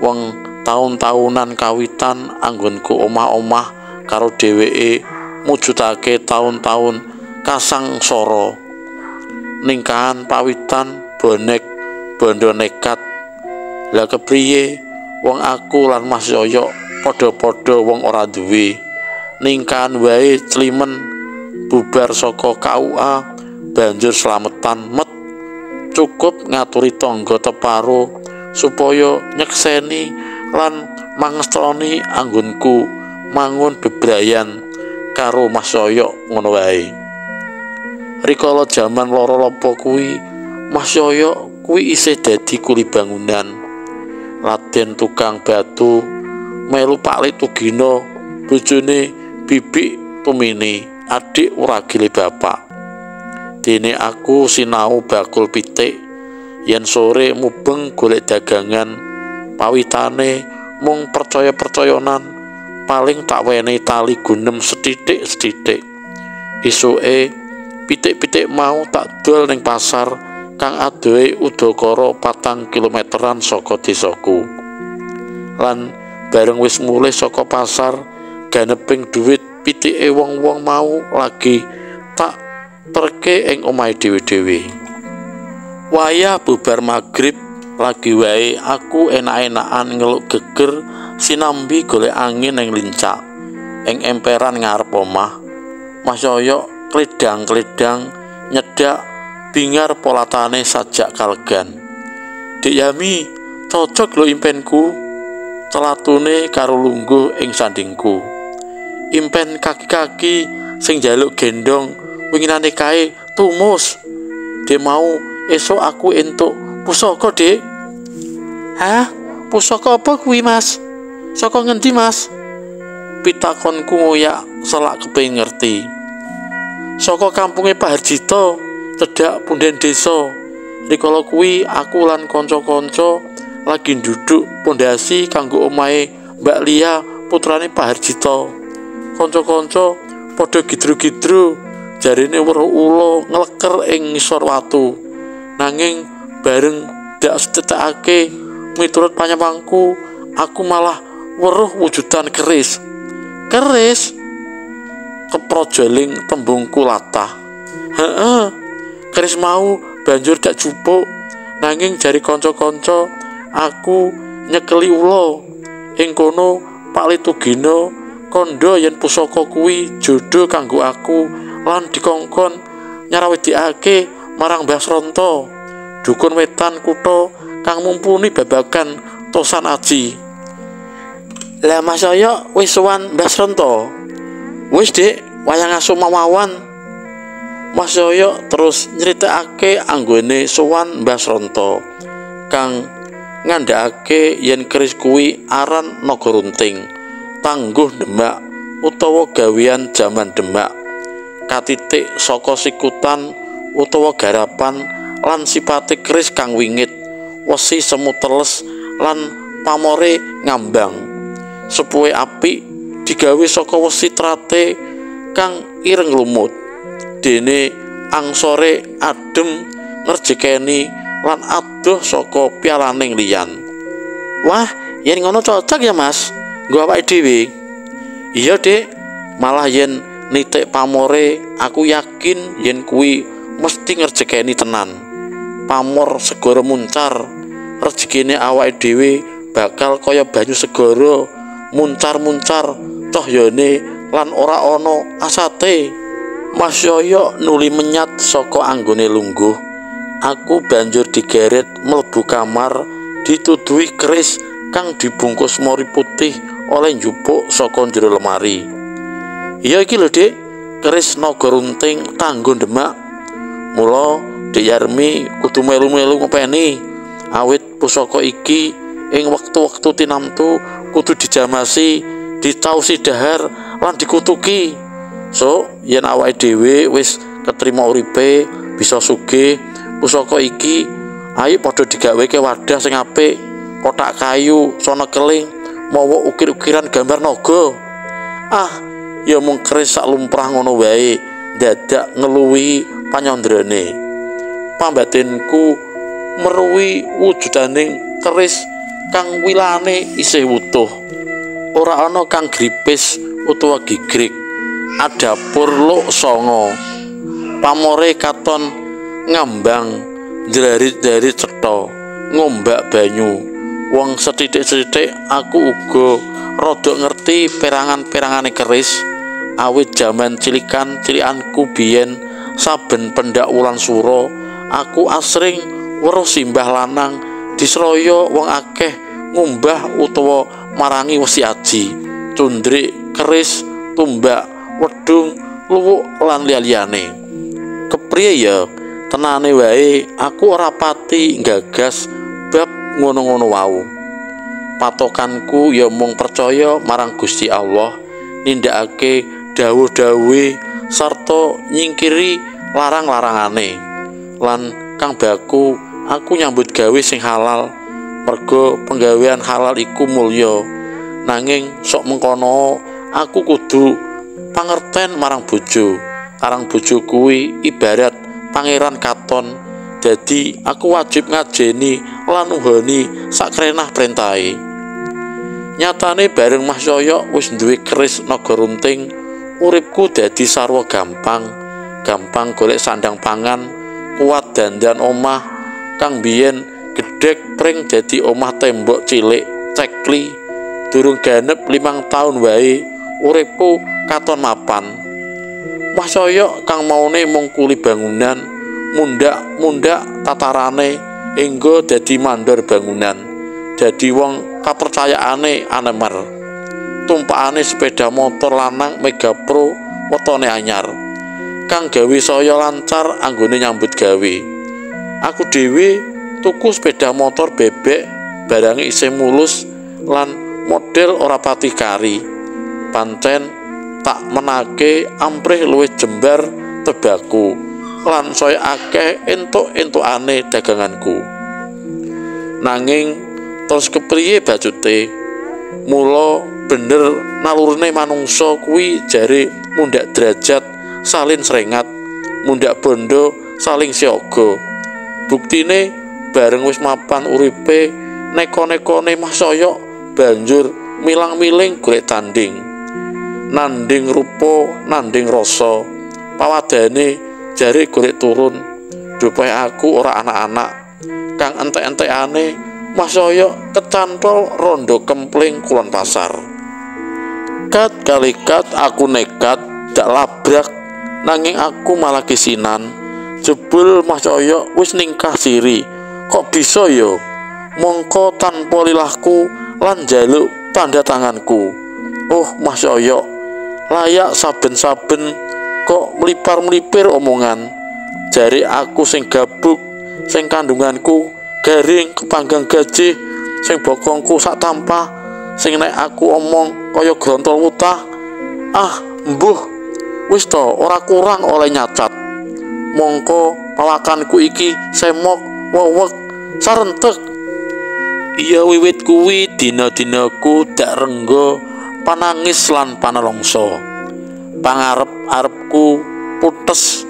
Wong taun-taunan kawitan anggonku omah-omah karo dheweke mujudake taun-taun kasangsara. Ningkahan pawitan bonek bondo nekat. Lah kepriye wong aku lan Mas Yoyok padha-padha wong ora duwe. Ningkahan wae climen bubar saka KUA banjur slametan met. Cukup ngaturi tangga teparo supaya nyekseni lan mangestoni anggonku mangun bebrayan karo Mas Yoyok ngono wae. Rikala jaman loro lopo kuwi Mas Yoyok kuwi isih dadi kuli bangunan. Laden tukang batu melu Pak Lek Tugino, bojone Bibik Tumini, adik wragile bapak. Dene aku sinau bakul pitik, yen sore mubeng golek dagangan, pawitane mung percaya-percayanan, paling tak wenehi tali gunem sethithik-sethithik. Isuke pitik-pitik mau tak dol ning pasar kang adohe udakara 4 kilometeran saka desaku. Lan bareng wis mulih saka pasar, ganeping dhuwit pitike wong-wong mau lagi tak terke ing omahe dhewe-dhewe. Wayah bubar magrib lagi wae aku enak-enakan ngeluk geger sinambi golek angin ing lincak ing emperan ngarep omah. Mas Yoyok kledang-kledang nyedak bingar polatane sajak kalegan. Dik Yami, cocok lho impenku. Celatune karo lungguh ing sandingku. Impen kaki-kaki sing njaluk gendong winginane kae tumus. Dek mau esuk aku entuk pusaka, Dik. Hah? Pusaka apa kuwi, Mas? Saka ngendi, Mas? Pitakonku ngoyak selak kepengin ngerti. Saka kampunge Pak Harjito, cedhak punden desa. Rikala kuwi aku lan kanca-kanca lagi nduduk pondasi kanggo omahe Mbak Lia, putrane Pak Harjito. Kanca-kanca padha gidru-gidru, jarine weruh ula ngleker ing ngisor watu. Nanging bareng dak setetekake miturut panyawangku, aku malah weruh wujudan keris. Keris? Keprojoling tembungku latah. Heeh, keris mau banjur dak jupuk, nanging jari kanca-kanca aku nyekeli ula. Ing kono Pak Litugino kandha yen pusaka kuwi jodoh kanggo aku lan dikongkon nyarawedikake marang Mbah Sronto, dukun wetan kutha kang mumpuni babagan tosan aji. Lah Mas Yoyok wis sowan Mbah Sronto? Wis, Dik, wayang asu mawawan. Mas Yoyok terus nyritakake anggone sowan Mbah Sronto kang ngandhakake yen keris kuwi aran naga runting, tangguh Demak utawa gawean jaman Demak, katitik saka sikutan utawa garapan lan sipate keris kang wingit, wesi semu teles lan pamore ngambang. Sepuhe apik digawe saka wesi trate kang ireng lumut. Dene angsore adem ngrejekeni lan adoh saka pialaning liyan. Wah, yen ngono cocok ya, Mas. Nggo awake dhewe. Iya, Dik. Malah yen nitik pamore, aku yakin yen kuwi mesti ngrejekeni tenan. Pamor segara muncar, rejekine awake dhewe bakal kaya banyu segara muncar-muncar cahyane lan ora ana asate. Mas Yoyok nuli menyat saka anggone lungguh. Aku banjur digeret mlebu kamar, dituduhi keris kang dibungkus mori putih oleh njupuk saka njero lemari. Iya iki lho, Dik, keris naga runting tangguh Demak. Mula Dik Yarmi kudu melu-melu ngopeni awit pusaka iki ing wektu-wektu tinamtu kudu dijamasi, dicausi dahar lan dikutuki. So, yen awake dhewe wis ketrima uripe bisa sugih, pusaka iki ayo padha digaweke wadah sing apik, kotak kayu, sono keling, mawa ukir-ukiran gambar naga. Ah, ya mung keris sak lumrah ngono wae, dadak ngeluwi panyondrane. Pambatinku meruwi wujudaning keris kang wilane isih wutuh. Ora ana kang gripis utawa gigrik. Adapur luk songo. Pamore katon ngambang jrarit-jrarit cetha ngombak banyu. Wong sethithik-sethithik aku uga rada ngerti perangan-perangane keris. Awit jaman cilikan cilikanku biyen saben pendak wulan sura aku asring weruh simbah lanang disraya wong akeh ngumbah utawa marangi wesi aji, cundrik, keris, tumbak, wedung, luwuk lan liya-liyane. Kepriye ya, tenane wae aku ora pati nggagas bab ngono-ngono wau. Patokanku ya mung percaya marang Gusti Allah, nindakake dawuh-dawuhe sarta nyingkiri larang-larangane. Lan kang baku aku nyambut gawe sing halal, merga penggawean halal iku mulya. Nanging sok mengkono aku kudu pangerten marang bojo. Karang bojo kuwi ibarat pangeran katon, dadi aku wajib ngajeni lan nuhoni sakrenah perintahe. Nyatane bareng Mas Yoyok wis duwe keris naga runting, uripku dadi sarwa gampang. Gampang golek sandang pangan, kuat dandan omah kang biyen gedhek pring dadi omah tembok cilik cekli. Durung ganep 5 taun wae uripku katon mapan. Mas Yoyok kang maune mung kuli bangunan, mundak-mundak tatarane hingga dadi mandor bangunan. Dadi wong kapercayaane anemer. Tumpakane sepeda motor lanang Mega Pro wetone anyar kang gawe saya lancar anggone nyambut gawe. Aku dhewe tuku sepeda motor bebek, barange isih mulus lan model ora pati kari. Pancen tak menake amprih luwih jembar tebaku lan saya akeh entuk-entukane daganganku. Nanging terus kepriye bacute? Mula bener nalurine manungsa kuwi jare mundhak derajat salin srengat, mundhak bondo saling siaga. Buktine bareng wis mapan uripe, neko-nekone Mas Yoyok banjur milang-miling golek tanding. Nanding rupa, nanding rasa, pawadane jare golek turun. Dupae aku ora anak-anak kang entek-entekane Mas Yoyok kecantol rondo kempling kulon pasar. Kat kali kat aku nekat dak labrak, nanging aku malah kisinan. Jebul Mas Yoyok wis ningkah siri. Kok bisa yo? Mongko tanpa lilahku lan njaluk tanda tanganku. Oh Mas Yoyok, layak saben-saben kok melipar-melipir omongan. Jare aku sing gabuk, sing kandunganku garing kepanggang gaji, sing bokongku sak tampah, sing nek aku omong kaya grontol wutah. Ah, mbuh, wis to ora kurang oleh nyacat. Mongko pawakanku iki semok, wewek, sarentek. Iya wiwit kuwi dina-dinaku dak rengga panangis lan panelongso. Pangarep-arepku putes,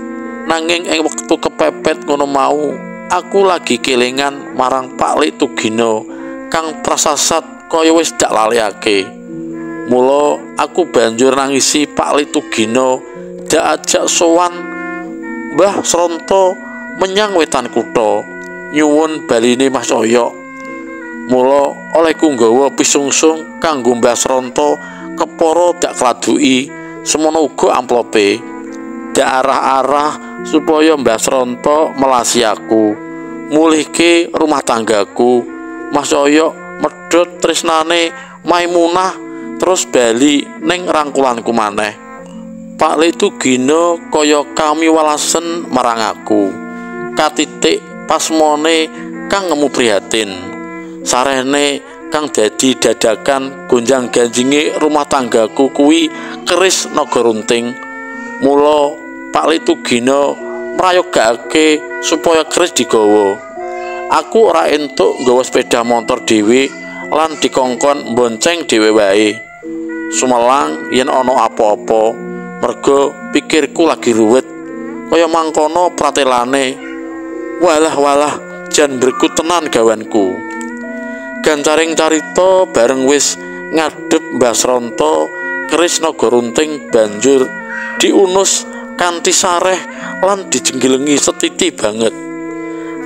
nanging ing wektu kepepet ngono mau aku lagi kelingan marang Pak Lik Tugino kang prasasat kaya wis dak lalekake. Mula aku banjur nangisi Pak Lik Tugino dak ajak sowan Mbah Sronto menyang wetan kutha nyuwun baline Mas Yoyok. Mula olehku nggawa pisungsung kanggo Mbah Sronto kepara dak kladuki, semono uga amplope. Dak arah-arah supaya Mbah Sronto melasi aku, mulihke rumah tanggaku. Mas Yoyok medhot tresnane Maimunah terus bali ning rangkulanku maneh. Pak Lik Tugino kaya kami walasen marang aku. Katitik pasmone kang ngemu prihatin. Sarehne kang dadi dadakan gonjang-ganjinge rumah tanggaku kuwi keris naga runting. Mula Pak Lik Tugino mrayogakake supaya keris digawa. Aku ora entuk nggawa sepeda motor dhewe lan dikongkon mbonceng dhewe wae. Sumelang yen ana apa-apa, merga pikirku lagi ruwet. Kaya mangkono pratelane. Walah-walah jan berkut tenan gawanku. Gancaring carita bareng wis ngadhep Mbah Sronto, keris naga runting banjur diunus kanthi sareh lan dijenggelengi setiti banget.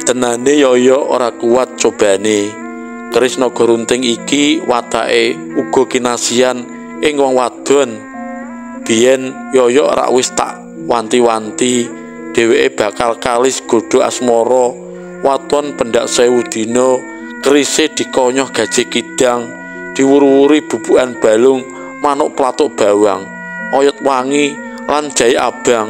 Tenane Yoyo ora kuat cobane. Keris naga runting iki watake uga kinasian ing wong wadon. Biyen Yoyo rak wis tak wanti-wanti dheweke bakal kalis godho asmara waton pendak 1000 dina, kerise dikonyoh gaji kidang, diwuru-wuri bubukan balung, manuk platuk bawang, oyot wangi lan jahe abang.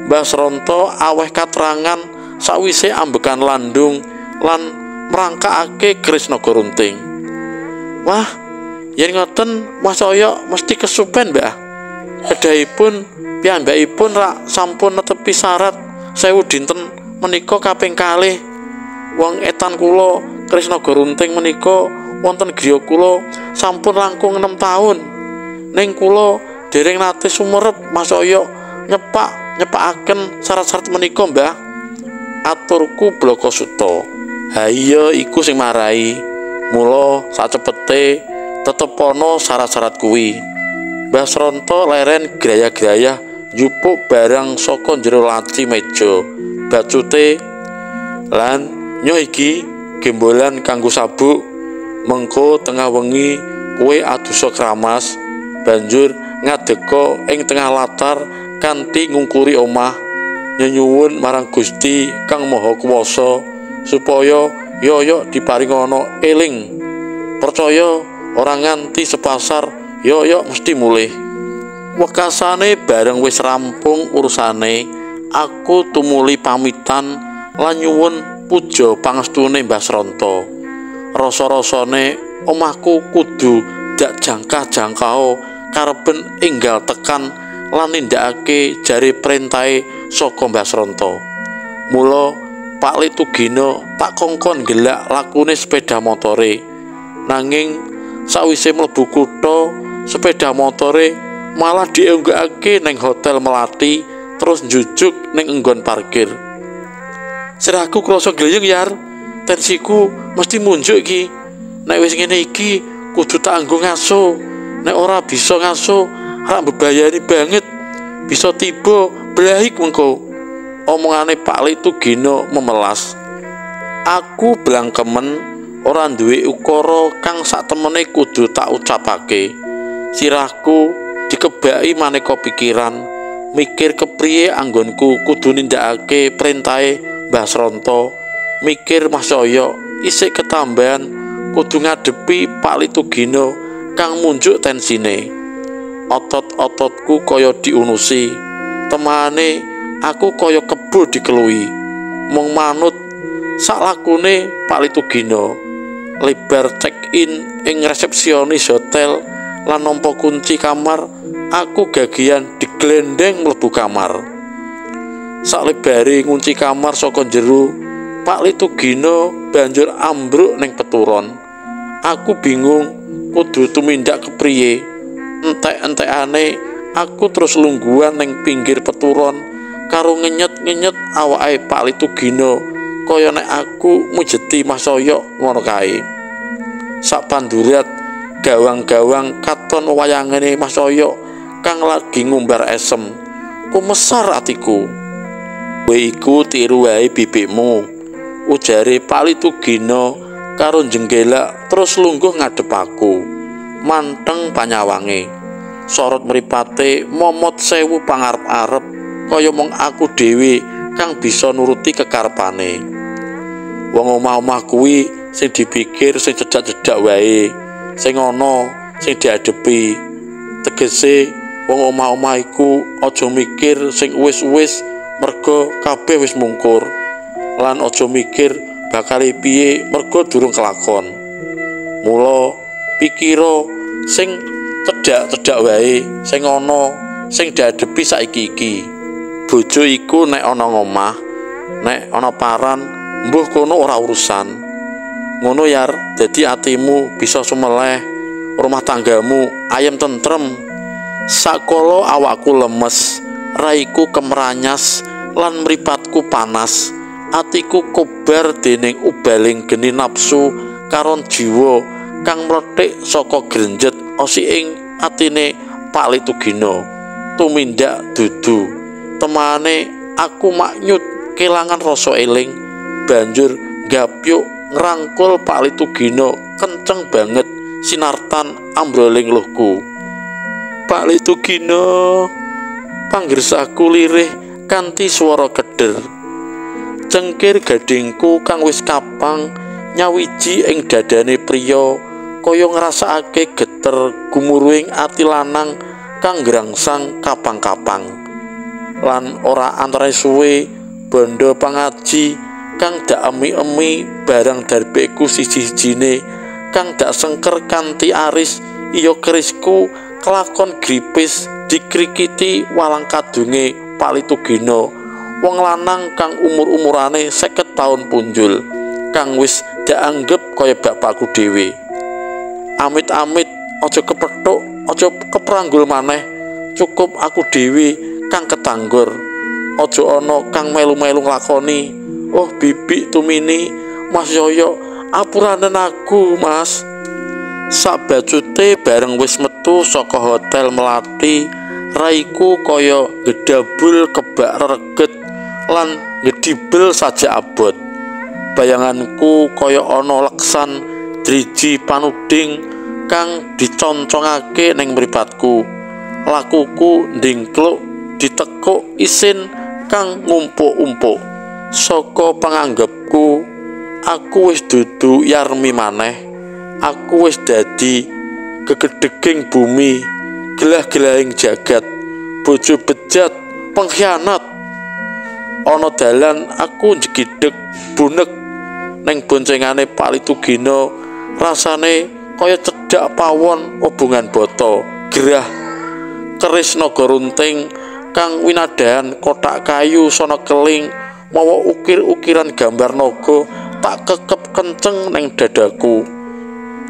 Mbah Sronto aweh katrangan sawise ambekan landung lan mrangkakake keris naga runting. Wah, yen ngoten Mas Oyok mesti kesupen, Mbah. Kedahipun piyambakipun rak sampun netepi syarat 1000 dinten menika kaping kalih. Wong etan kula keris naga runting menika wonten griya kula sampun langkung 6 taun. Ning kula dereng nate sumerep Mas Oyok nyepakaken syarat-syarat menika, Mbah. Aturku blaka suta. Ha iya iku sing marai. Mula sacepete tetepono syarat-syarat kuwi. Mbah Sronto leren graya-grayah njupuk barang saka jero laci meja. Bacute lan nyo iki gembolan kanggo sabuk. Mengko tengah wengi kowe adusa kramas, banjur ngadeka ing tengah latar kanthi ngungkuri omah, nyenyuwun marang Gusti Kang Maha Kuwasa supaya Yoyo diparingana eling. Percaya ora nganti sepasar Yoyo mesti mulih. Wekasane bareng wis rampung urusane, aku tumuli pamitan lan nyuwun puja pangestune Mbah Sronto. Rasa-rasane omahku kudu dak jangkah-jangkao kareben enggal tekan lan nindakake jare perintahe saka Mbah Sronto. Mula Pak Litugino tak kongkon gelak lakune sepeda motore. Nanging sawise mlebu kutha, sepeda motore malah dienggakake ning Hotel Melati terus njujuk ning enggon parkir. Sirahku krasa gleyeng, Yar. Tensiku mesti munjuk iki. Nek wis ngene iki kudu tak anggo ngaso. Nek ora bisa ngaso, rak mbebayani banget. Bisa tiba blahik mengko. Omongane Pak Litugino memelas. Aku blangkemen ora duwe ukara kang sak temene kudu tak ucapake. Sirahku dikebaki maneka pikiran, mikir kepriye anggonku kudu nindakake perintahe Mbah Sronto, mikir Mas Oyok isih ketambahan kudu ngadepi Pak Litugino kang munjuk tensine. Otot-ototku kaya diunusi, temane aku kaya kebo dikelui. Mung manut saklakune Pak Litugino. Lebar check-in ing resepsionis hotel lan nampa kunci kamar, aku gagian diglendeng mlebu kamar. Saklebare ngunci kamar saka jero, Pak Litugino banjur ambruk ning peturon. Aku bingung kudu tumindak kepriye. Entek-entekane aku terus lungguhan ning pinggir peturon karo ngenyet-ngenyet awake Pak Litugino kaya nek aku mujeti Mas Oyok ngono kae. Sak pandurat gawang-gawang katon wayangane Mas Oyok kang lagi ngumbar esem. Kumesar atiku. Kowe iku tiru wae bibikmu, ujare Pak Litugino karo njenggelak terus lungguh ngadhep aku. Manteng panyawange. Sorot mripate momot 1000 pangarep-arep kaya mung aku dhewe kang bisa nuruti kekarepane. Wong omah-omah kuwi sing dipikir sing cedhak-cedhak wae, sing ana sing diadepi. Tegese wong omah-omah iku aja mikir sing wis-wis merga kabeh wis mungkur, lan aja mikir bakal piye merga durung kelakon. Mula pikira sing cedhak-cedhak wae, sing ana sing diadepi saiki iki. Bojo iku nek ana ngomah, nek ana paran, mbuh kono ora urusan. Ngono Yar, dadi atimu bisa sumeleh, rumah tanggamu ayem tentrem. Sakala awakku lemes, raiku kemranyas lan mripatku panas. Atiku kobar dening ubaling geni nafsu karon jiwa kang mlethik saka grenjet osiking atine Pak Lik Tugino. Tumindak dudu temane aku maknyut kelangan rasa eling, banjur gapyuk ngrangkul Pak Lik Tugino kenceng banget sinartan ambroling luhku. Pak Lik Tugino, panggersaku lirih kanthi swara keder. Cengkir gadingku kang wis kapang nyawiji ing dadane priya kaya ngrasakake geter gumuruhing ati lanang kang ngrangsang kapang-kapang. Lan ora antara suwe bondo pangaji kang dak emi-emi barang darbeku siji-sijine kang dak sengker kanthi aris iya kerisku kelakon gripis dikrikiti walang kadunge Pak Lik Tugino, wong lanang kang umur-umurane 50 taun punjul, kang wis dianggep kaya bapakku dhewe. Amit-amit aja kepethuk, aja kepranggul maneh, cukup aku dhewe kang ketanggur. Aja ana kang melu-melu nglakoni. Oh bibik Tumini, Mas Yoyo, apuranen aku, Mas. Sabacute bareng wis metu saka hotel Melati, raiku kaya gedabul kebak rereget lan ngedibel saja abot. Bayanganku kaya ana leksan driji panuding kang diconcongake ning mripatku. Lakuku ndingkluk ditekuk isin kang ngumpuk-umpuk. Saka panganggepku, aku wis dudu Yarmi maneh. Aku wis dadi gegedheging bumi, gelah-gelahing jagat, bojo bejat, pengkhianat. Ana dalan aku njegidheg bunek ning boncengane Pak Lik Tugino, rasane kaya cedhak pawon hubungan boto gerah keris naga runting kang winadahan kotak kayu sono keling mawa ukir-ukiran gambar naga tak kekep kenceng ning dadaku.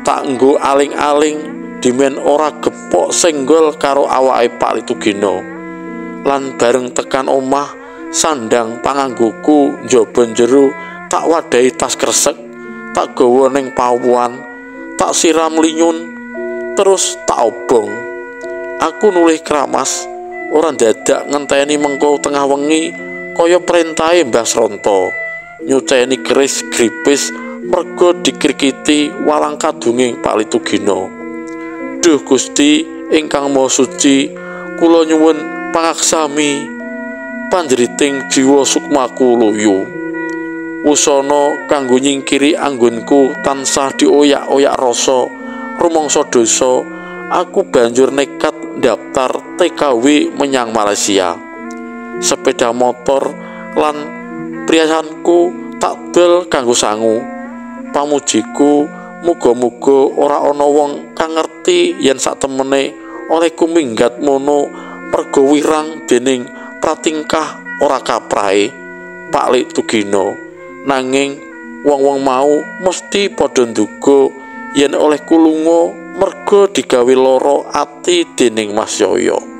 Tak nggo aling-aling dimen ora gepok senggol karo awake Pak Lik Tugino. Lan bareng tekan omah, sandang panganggoku njaba jero tak wadahi tas kresek, tak gawa ning pawuan, tak siram linyun, terus tak obong. Aku nulih kramas, ora dadak ngenteni mengko tengah wengi kaya perintahe Mbah Sronto, nyuceni keris gripis mergo dikrikiti walang kadunging Pak Lik Tugino. Duh Gusti ingkang Maha Suci, kula nyuwun pangaksami panjeriting jiwa sukmaku luyu. Wusana kanggo nyingkiri anggonku tansah dioyak-oyak rasa rumangsa dosa, aku banjur nekat daftar TKW menyang Malaysia. Sepeda motor lan priyasanku tak dol kanggo sangu. Pamujiku muga-muga ora ana wong kang ngerti yen satemene olehku minggat mono mergo wirang dening pratingkah ora kaprahe Pak Lik Tugino. Nanging wong-wong mau mesti padha nduga yen olehku lunga mergo digawe lara ati dening Mas Yoyo.